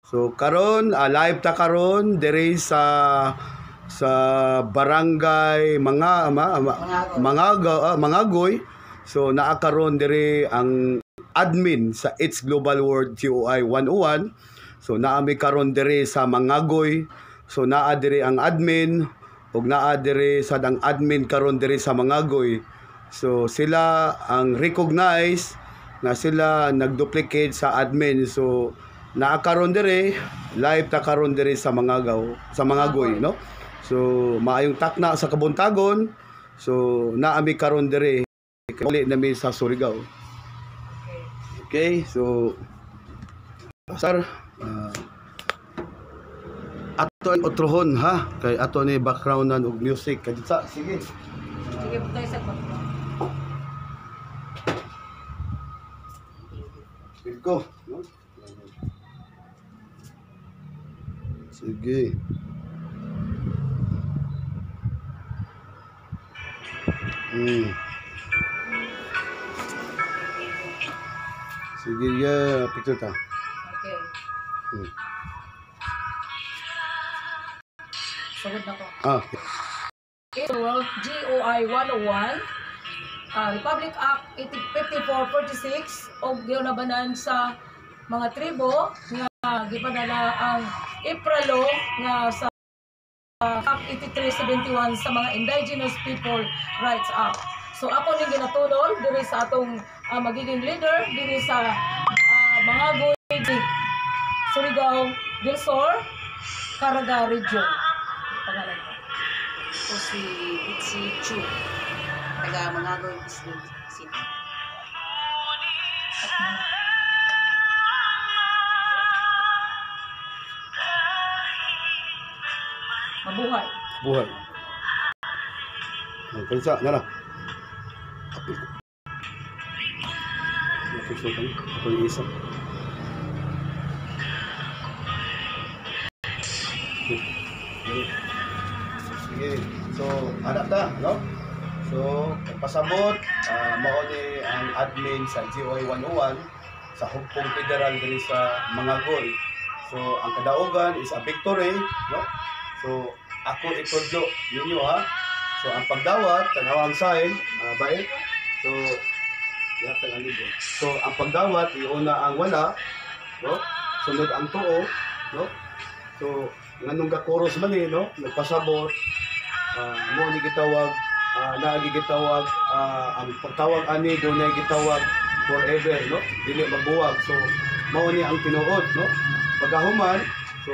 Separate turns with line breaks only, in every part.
So karon live ta karon diri sa barangay mga ma, ma, Mangagoy. So naa karon diri ang admin sa It's Global World GOI 101. So naa mi karon diri sa Mangagoy. So naa diri ang admin ug naa diri sad ang admin karon diri sa Mangagoy. So sila ang recognize na sila nagduplicate sa admin. So naa karon diri, live ta karon diri sa Mangagaw, sa Mangagoy, no? So maayong takna sa kabuntagon. So naa mi karon diri, uli nami sa Surigao. Okay, so sir, ato ang otrohon ha, kay ato ni backgroundan og music kadto, sige.
Sige, tayo sa background.
Go, no? Sige. Sige, yeah, picture ta.
Okay. Sugod na ko.
Ah.
World GOI 101, Republic Act 5446 og giunabanan sa mga tribo nga gipadala ang IPRA law nga sa Act 8371 sa mga Indigenous People Rights Act. So ako ning ginatunol diri sa atong magiging leader diri sa Mangagoy, Surigao del Sur, Caraga Region. Pangalan ko.
Ako si Bitsy Chu, taga Mangagoy, Bislig City.
Mabuhay.
Buhay. Ang kansa, nara. Apil ko. Picture kami. Ako yung isa. Sige. So, anak ta, no? So, pasabot, mao ni ang admin sa GOI 101 sa Hugpong Federal diri sa Mangagoy. So, ang kadaugan is a victory, no? So, ako itudlo ninyo ha. So, ang pagdawat, tanaw ang sign, bae. So, yata ang libro. So, ang pagdawat, iuna ang wala, no? Sunod ang tuo, no? So, nganong gakuros man eh, no? Nagpasabot, mo ni gitawag, naagi gitawag, ang pagtawag ani dunay gitawag forever, no? Dili magbuwag. So, mao ni ang tinuod, no? Pagahuman, so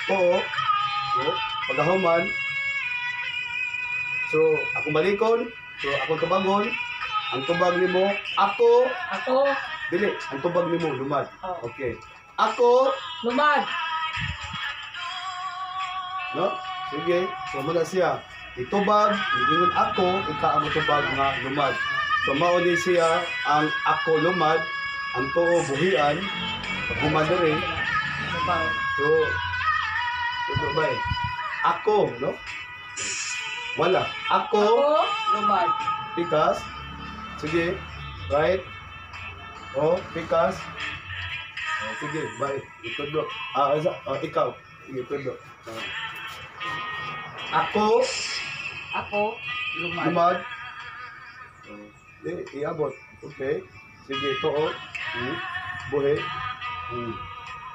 tuo, no? Pagahuman, so akong balikon, so akong tubagon, ang tubag nimo, ako,
Ako,
dili, ang tubag nimo lumad.
Oh.
Okay. Ako,
lumad.
No? Sige, so muna siya. Itubag, ingon ako, ika ang tubag nga lumad. So mao ni siya ang ako lumad, ang tuo buhian, paghuman diri. So, ito ba eh? Ako, no? Wala. Ako,
Ako,
Lumad.
pikas. Sige, right? O, pikas. O, sige, bye. Itudlo. Ikaw. Sige, itudlo. Ako,
Ako, lumad.
Lumad. Di, iabot. Okay. Sige, ito o. Buhi.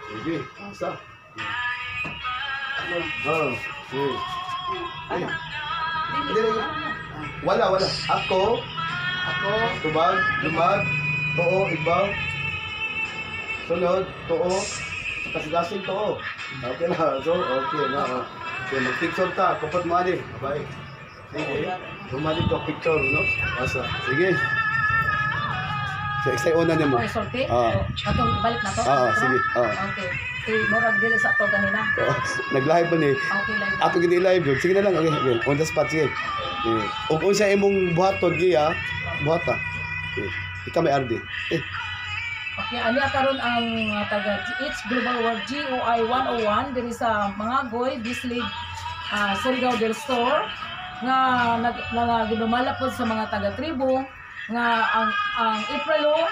Sige, asa. Sige.
Ano?
Hindi, hindi. Wala, wala. Ako,
Ako,
tubag, lumad, tuo, ibaw. Sunod, tuo. Kasigasig tuo. Okay na. So, okay na. Oh. So, mag-picture ta. Kupot mo ani. Abay. Sige. Lumad ito, picture, no? Asa. Sige. So, isay una nimo.
Okay, sulti.
Ah.
Atong balik na to.
Sige.
Okay. Eh, murag dili sa ato ganina.
Nag-live pa ni.
Okay, live.
Ato gini live yun. Sige na lang. Okay. On the spot, sige. Okay. Ug unsa imong buhaton giya, buhata. Okay. Ikaw may RD. Eh,
Okay, ani karon ang taga It's Global World GOI 101 diri sa Mangagoy, Bislig, Surigao del Sur nga nag nga ginumala pod sa mga taga tribo nga ang IPRA Law,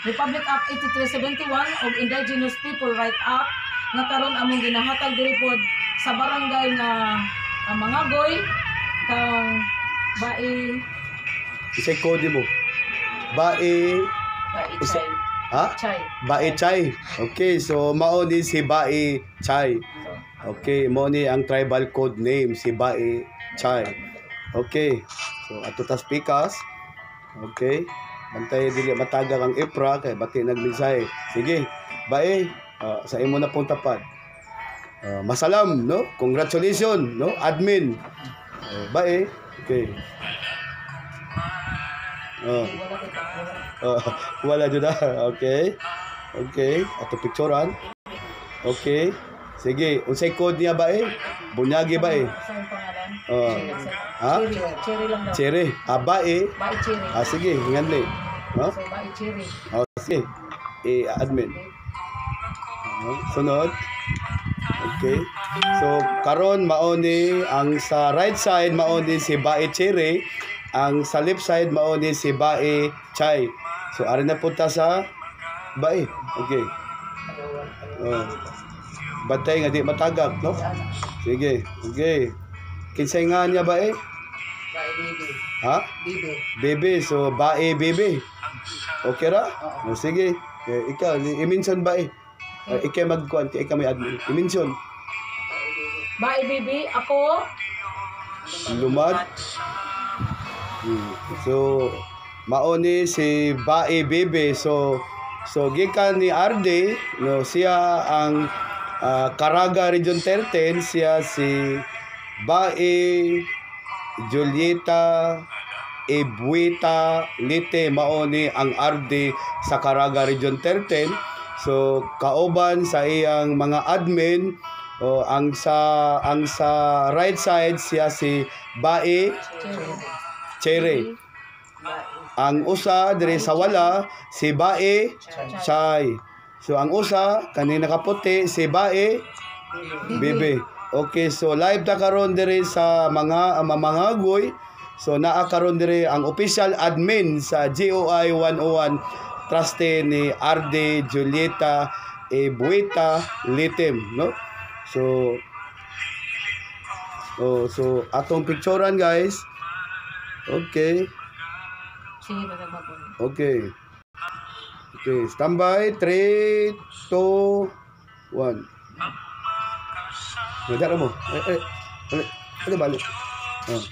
Republic Act 8371 ug Indigenous People Right Act nga karon among ginahatag diri pod sa barangay nga ang Mangagoy kang Bai.
Isay code mo. Bae
Bai Chay.
Ha?
Chay.
Bae Chay. Okay, so mao ni si Bae Chay. Okay, mao ni ang tribal code name si Bae Chay. Okay. So ato tas pikas. Okay. Bantay dili matagak ang IPRA kay bati nagmensahe. Sige. Bae, sa imo na pong tapad. Masalam, no? Congratulations, no? Admin. Bae. Okay. Oh. Oh, wala jud ah. Okay. Okay. Ato picturean. Okay. Sige, unsay code niya ba eh? Bunyagi ba eh?
Sa imong pangalan?
Oh. Ha?
Cherry. Cherry lang daw.
Cherry. Ah, bae.
Bai Cherry.
Ah, sige, nganli. Ha?
So Bai Cherry.
Oh, sige. Eh, admin. Oh, sunod. Okay. So, karon mao ni ang sa right side mao ni si Bae Cherry, ang sa left side mao ni si Bae Chay. So, ari na punta sa Bae. Okay. Oh. Bantay nga di matagak, no? Sige. Okay. Kinsay nga niya bae?
Bae Bibi.
Ha?
Bibi.
Bebe. So, Bae Bebe. Okay ra? O, sige. Eh, ikaw, i-mention bae. Eh, ikaw magkuan, ikaw may admin. I-mention.
Bai Bibi, ako.
Lumad. So, mao ni si Bae Bebe. So gikan ni RD, no, siya ang Caraga Region 13, siya si Bae Julieta Ebuita Lite, mao ni ang RD sa Caraga Region 13. So kauban sa iyang mga admin o ang sa right side siya si Bae Cherry. Ang usa diri sa wala si Bae Chay. So ang usa kani nakaputi si Bae Bebe. Okay, so live ta karon diri sa mga Mangagoy. So naa karon diri ang official admin sa GOI 101 trustee ni RD Julieta Ebuita Litim, no? So oh, so atong picturean, guys. Okay.
Sige, matagbagon.
Okay. Okay, standby. 3, 2, 1. Nagdara mo. Eh, eh. Balik. Balik, balik. Oh.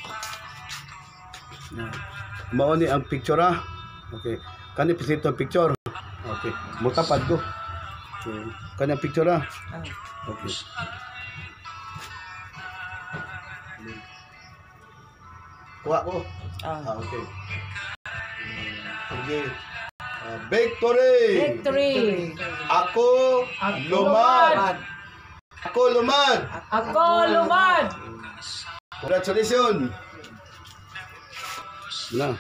Mao ni ang picture ah. Okay. Kani pisito ang picture. Okay. Mutapad ko. Okay. Kani ang picture ah. Okay. Kuha ko. Ah, okay. Sige. Ah, victory!
Victory!
Ako,
Ako
lumad! Ako lumad!
Ako lumad!
Congratulations! Na.